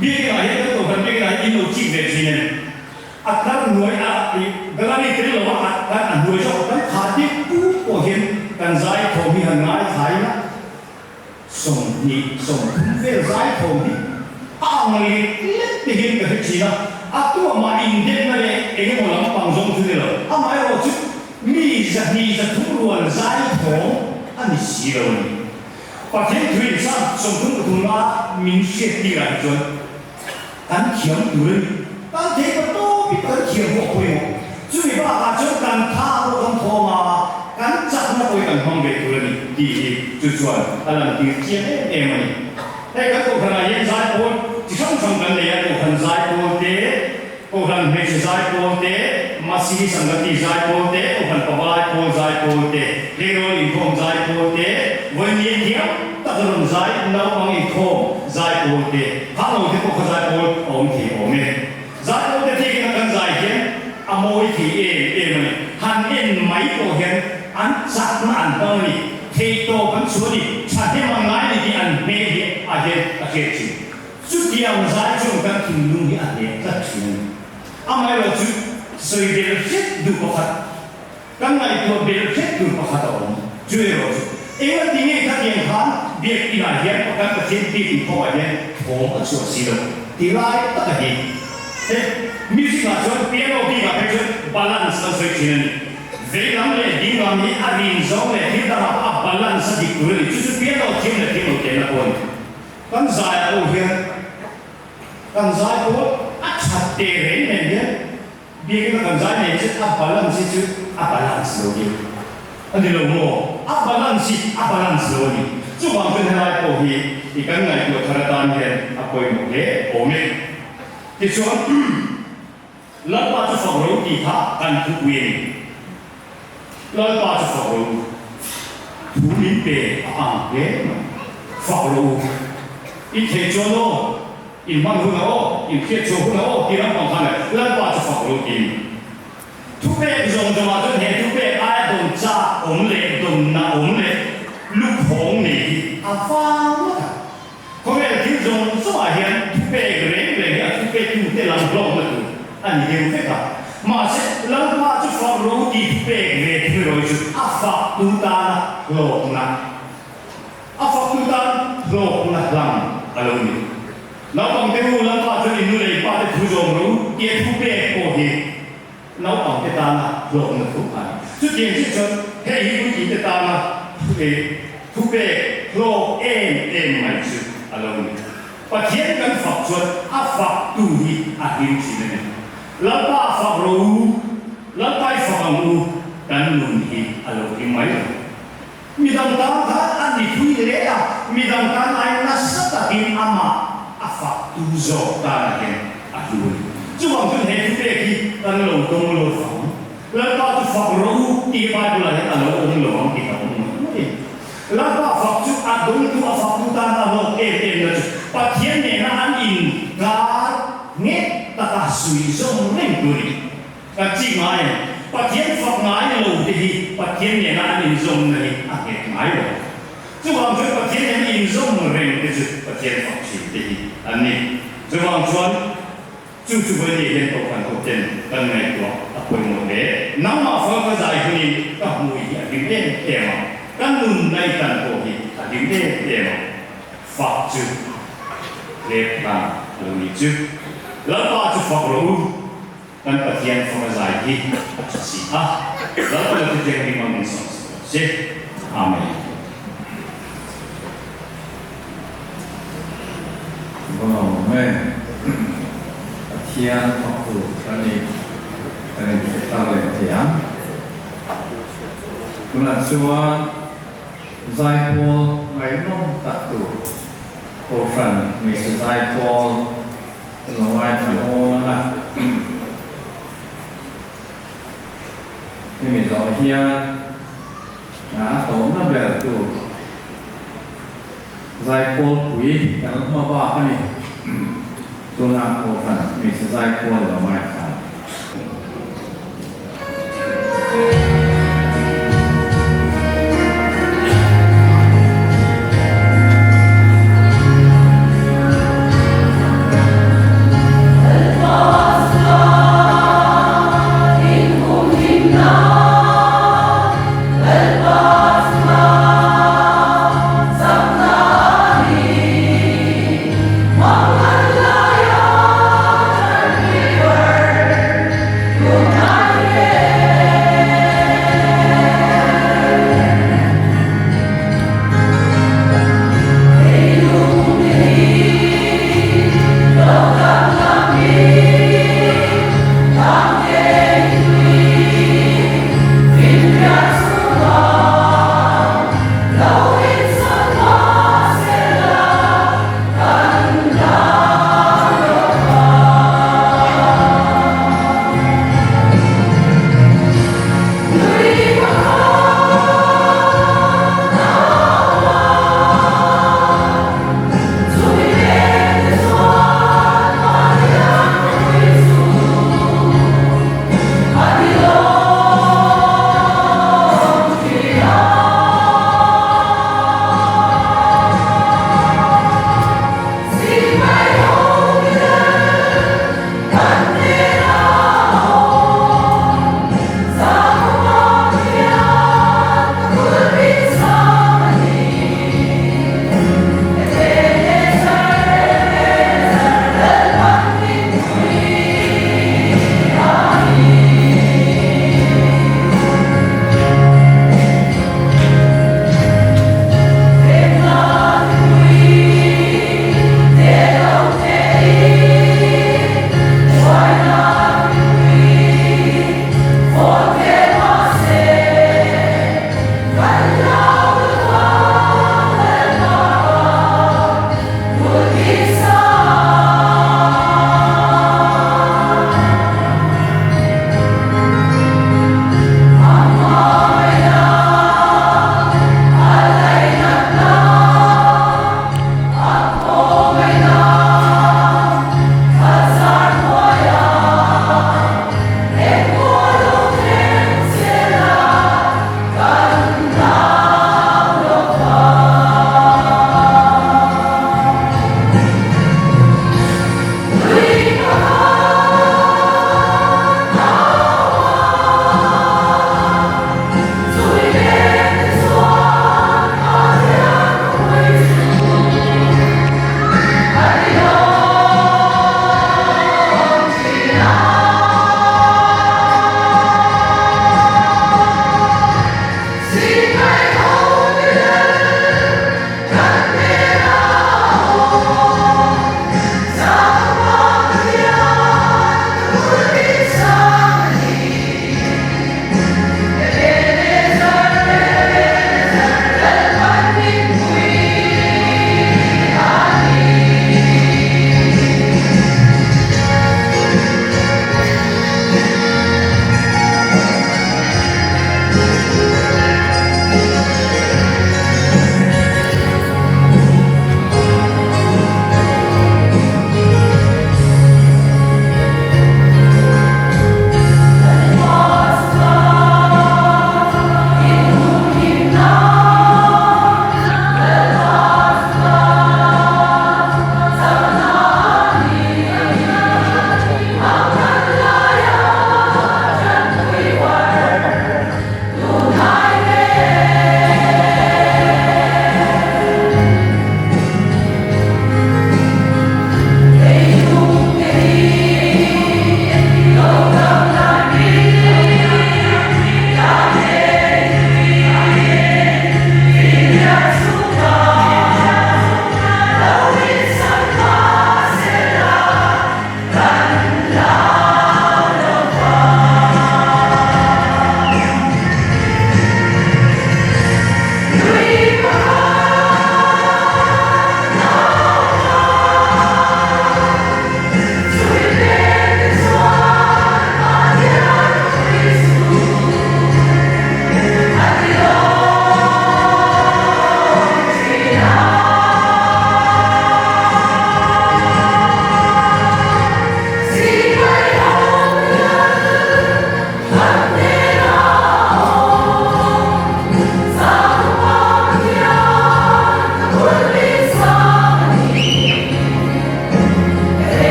Speaker 5: Biakin ah hian kan kohhran biakin ah hian in lo chik ve thin em? A tlar hnuai a i gallery tel lo a a kan a hnuai zawk kan kha dik put pawh hian kan zai thawm hi han ngai thlai ila 20 30 vel zai thawm hi a ang lek lek te hian ka hre thin a, a tuamah indemna leh eng emaw lampang zawng chu ni lo, amaherawh chu mi 200 300 rual zai thawm a ni si lo a ni. Pathian thuin Psalm 33 a min hriattir ah hi chuan kan thiam tur a ni. Kan thei ta tawpin kan thiam pawh a pawimawh. Chumi bakah chuan kan tha pawh kan thawm a, kan chakna pawh hi kan hmang ve tur a ni tih hi chu chuan a lantir chiang em em a ni. Hei kan kohhranah hian zaipawl chi hrang hrang kan nei a, kohhran zaipawl te, kohhran hmeichhe zaipawl te, Masihi Sangati zaipawl te, kohhran pavalai pawl zaipawl te, tleirawl inkhawm zaipawl te, vawinia thiam tak rawn zai naupang inkhawm zaipawl te, khang lo te pawh kha zaipawl a awm thei awm e. Zaipawl te thik ina kan zai hian a mawi thei em em a ni. Han en mai pawh hian an chakna an hmang a ni. Theihtawp an chhuah a ni. Thahnem ang ngai ni tih an hmel hi a hian a hriat thin. Chutiang zai chuan kan thinlung hi a hneh tlat thin a ni. Amaherawh chu sawi belh hret duh pakhat, kan ngaihtuah belh hret tur pakhat a awm. Chu erawh chu engati nge khatiang khan biak inah hian kan Pathian biak inkhawmah hian thawm a chhuah si lo ti lai taka hi. He music ah chuan piano bikah phei chuan balance kan sawi thin a ni. Vei lam leh ding lam hi a rin zawng leh thil dangah pawh a balance a dik tur a ni. Chu chu piano thiam leh thiam lo tehna pawh a ni. Kan zaiah pawh hian kan zai pawh a that teh reng nen hian Biakina kan zai nei chu a balance hi chu a balance lo hi a ni lo maw? A balance hi a balance lo a ni. Chuvang chuan helai pawh hi i kan ngaihtuah thar atan hian a pawimawh hle awm e. Tichuan Lalpa chu fak ro tih kha kan thupui a ni. Lalpa chu fak ro thu min pe a ang hle mai. Fak ro i theih chuan aw. In hman hunah aw, in hriat chhuah hunah aw tih lampang khan le Lalpa chu fak ro tiin thupek zawng zawngah chuan he thupek aia dawn chak awm leh dawnna awm leh lukhawng nei hi a vang ngawt a. Khawvel thil zawng zawngah hian thupek reng reng hi a thupetute lam hlawkna tur a ni deuh vek a. Mahse, Lalpa chu fak ro tih thupek ve thuirawi chu a faktu tana hlawkna. A faktu tan hlawkna hlang a lo ni. Naupangte u, Lalpa chuan in nu leh in pate thu zawm rawh u tia thu pek pawh hi naupangte tana hlawkna thu a ni. Chutiang chiah chuan hei hi puitlingte tana thu pek hlawk em em mai chu a lo ni. Pathian kan fak chuan a faktu hi a hlim thin a ni. Lalpa a fak rawh u, Lalpa i fak ang u, kan nun hi a lo hlim mai lo. Midang tan khan a ni thui hle a, midang tan ai nasa takin amah a fak tu zawk tan hian a hlu a ni. Chuvang chuan he thupek hi kan lo dawng lo vang. Lalpa chu fak rawh u tih Bible ah hian a lo awm lo ang tih a awm ngawt ngawt a ni. Lalpa fak chu a dawngtu a faktu tan a hlawk em em na chu Pathian nena an inkar nghet taka sui zawm reng tur a ni. Kan chik ngai em? Pathian fak ngai lo te hi Pathian nena an inzawmna hi a nghet ngai lo. Chuvang chuan Pathian nena inzawm reng te chu Pathian fak thin te hi an ni. Chuvang chuan chu chu vawiin hian Kohhran hoten kan ngaihtuah a pawimawh hle. Nangmah fal ka zai hunin ka hmui hi a hlim em em a, ka nun na i tan pawh hi a hlim em em a. Fak chu hlep hlan a lo nih chu. Lalpa chu fak rawh u. Kan Pathian faka zai hi a tha si a, Lalpa la thuthleng hi hmang in sawm sak rawh se. Amen.
Speaker 1: Amen. Pathian fak tur kan ni kan inhre tar leh thei ang. Tunah chuan zaipawl ngaihnawm tak tur Kohhran Hmeichhe Zaipawl Ka lo ngaithla dawn a, hemi zawh hian a tawpna ber tur Zaipawlpui kan hma bak a ni. Tunah Kohhran hmeichhe Zaipawl lo ngaithla.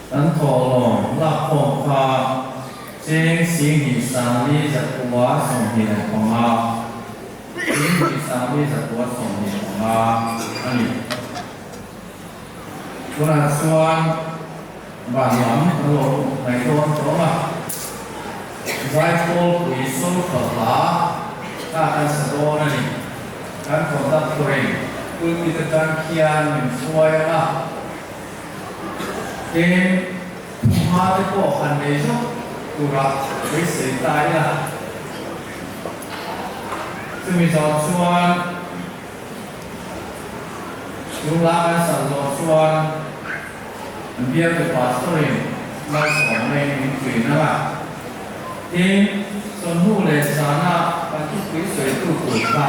Speaker 1: Kan thawhlawm lakkhawm kha cheng 10 2 zakua 25, 10 2 zakua 25 a ni. Tunah chuan van lam kan lo ngaih dawn tawh a, Zaipawl pui solfa hla kha kan sa dawn a ni. Kan conductor-in pulpit atang khian min hruai ang a, tin hma te pawh han nei zawk tura beisei ta ila. Chumi zawh chuan. Tunla kan sak zawh chuan an bialtu pastor-in malsawmna-in min pui nang a. Tin, chawhnu leh zana kan thupui sawitu tur kha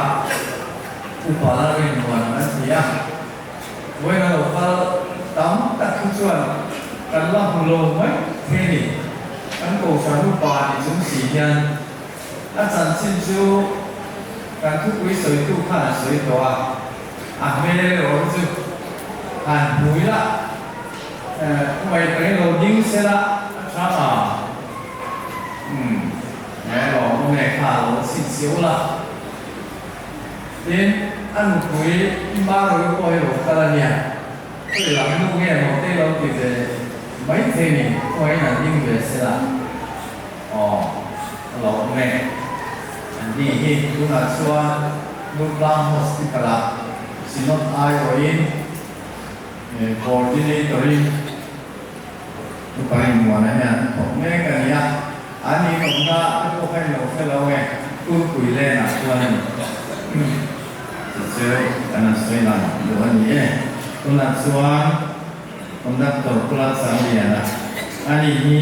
Speaker 1: Upa Lalrinmuan an ti a. Vawiin a lo kal tam tak hi chuan kan la hmu lo mai thei a ni. Kan kohhran upa ni chung si hian A chanchin chu kan thupui sawitu khan a sawi tawh a, a hmel erawh chu han hmu ila, khuai ka lo ding se la a tha a, umm he lawm nge kha a lo chhin chiau la. Tin, a nupui Marawi pawh hi lo kal a nia, khawi lam nu nge maw te lo ti ve maithei ni, khuaiin a ding ve se la. Aw, ka lo awm e. An ni hi tunah chuan Durtlang Hospital-ah Synod aiawhin Coordinator-in Upa Rinmuana hian a thawk mek a ni a. An inawmna te pawh kha in lo hre lo nge, Turpui Lane-ah chuan a ni. Chu chu kan han sawi lang duh a ni e. Tunah chuan Conductor Pula Changliana a ni hi.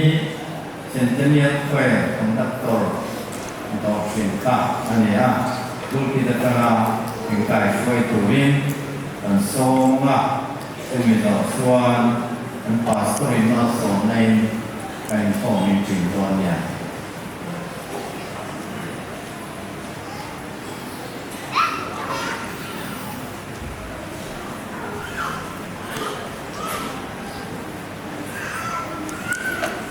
Speaker 1: Centennial Choir Conductor dawh thin kha a ni a, pulpit atanga inkai hruai turin kan sawm a, chumi zawh chuan kan Pastor in malsawmna in ka inkhawm in thin dawn nia.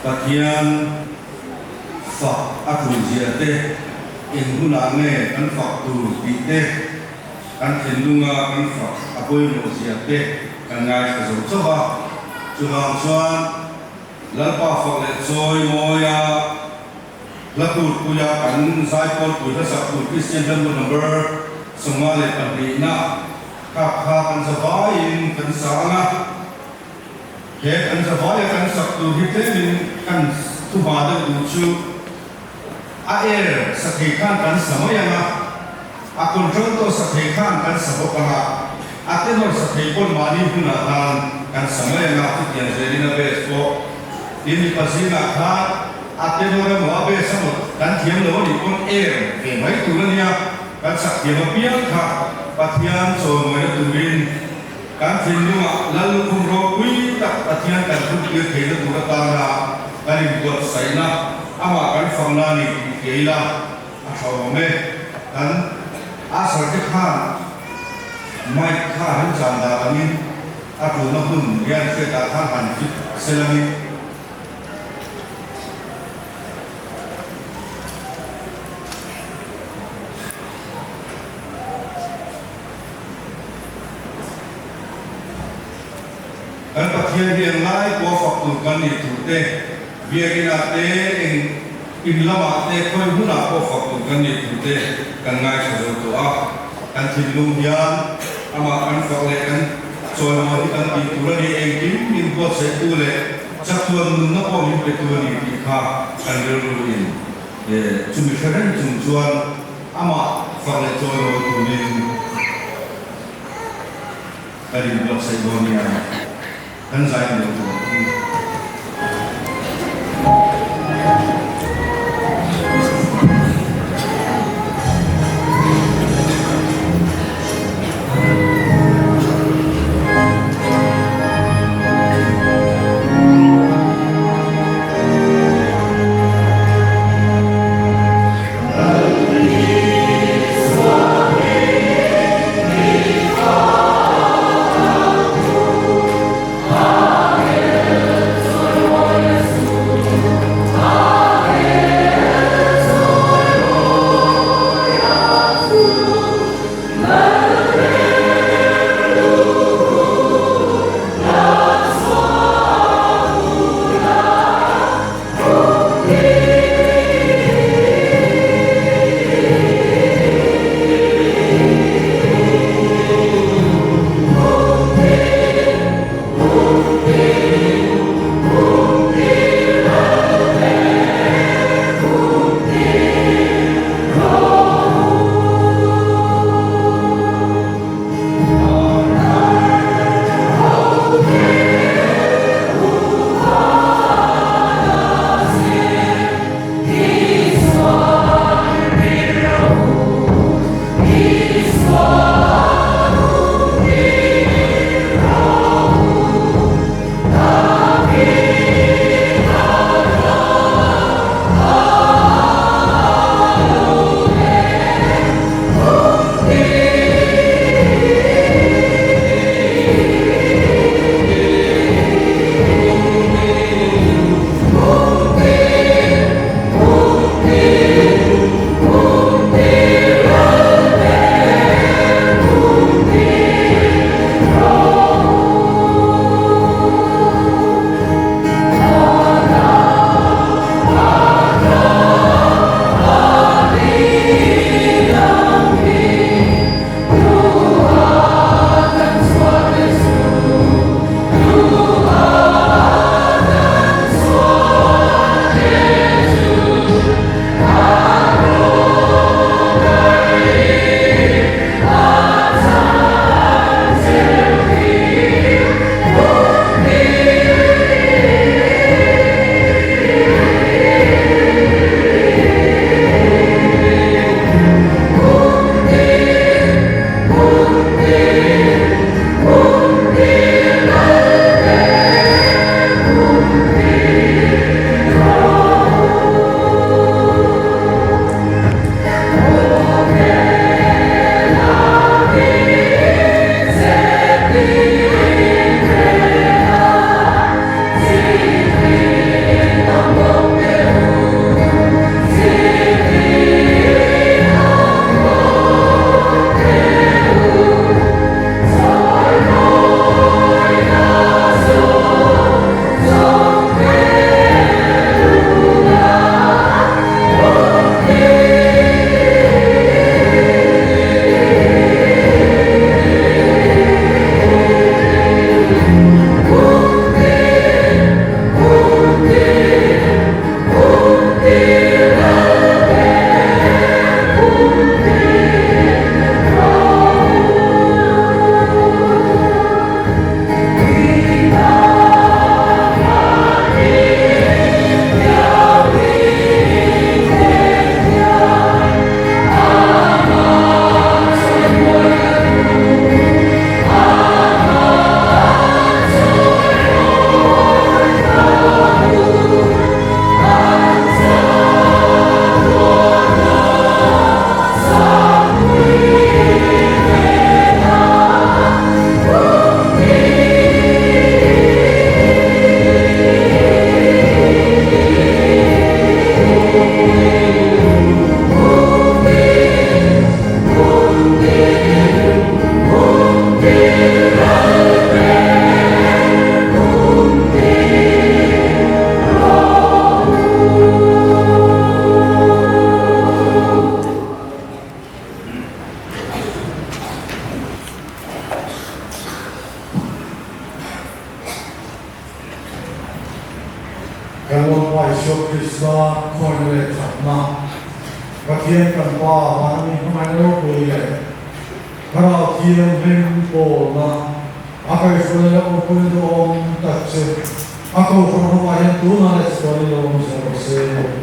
Speaker 3: Pathian fak a tul zia te, eng hunah nge kan fak tur tih te, kan thinlunga kan fak a pawimawh zia te kan ngaithla zo chauh a. Chuvang chuan Lalpa fak leh chawi mawia hla turpuia kan zaipawlpui hlasak tur Kristian Hlambu Number 52 na kha kha kan zavaiin kan sa ang a. He kan zavaia kan sak tur hi tlemin kan thuhma deuh duh chu a air sa thei khan kan sa mai ang a, a control tawh sa thei khan kan sa bawk ang a, a tenor sa thei pawn mahni hunah khan kan sa mai ang a, chutiang zelin a bass pawh tin mipa zingah khan a tenor emaw a bass emaw kan thiam lo a nih pawn air ve mai tur a nia, kan sak thiam apiang kha Pathian chawimawi turin. Kan thinlungah Lal lukhum ropui tak Pathian kan thuptir theihna tur atana kan inbuatsaihna, amah kan fangna a ni tih hria ila a tha awm e. Kan Asher te khan mic kha an chan dan angin a tulna hmun hian hriatah khan han fit selangin. Kan Pathian hi englai pawh fak tur kan nih tur te, biakinah te, eng in lamah te, khawi hmunah pawh fak tur kan nih tur te kan ngaithla zo tawh a. Kan thinlung hian amah kan fak leh kan chawimawi hi kan tih tur a ni, engkim min buatsaihtu leh chatuan nunna pawh min petu a ni tih kha kan rilru in chumi hre reng chung chuan Amah fak leh chawimawi turin kan inbuatsaih dawn nia, kan zai lo tur ang u.
Speaker 1: Kan Lalpa Isua Krista khawihna leh thatna, Pathian kan Pa vana mi hmangaihna ropui leh Thlarau Thianghlim pawlna a kaihhruaina leh awmpuina duhawm tak chu a kohhran hovah hian tunah leh chhuanin lo awm zel rawh se.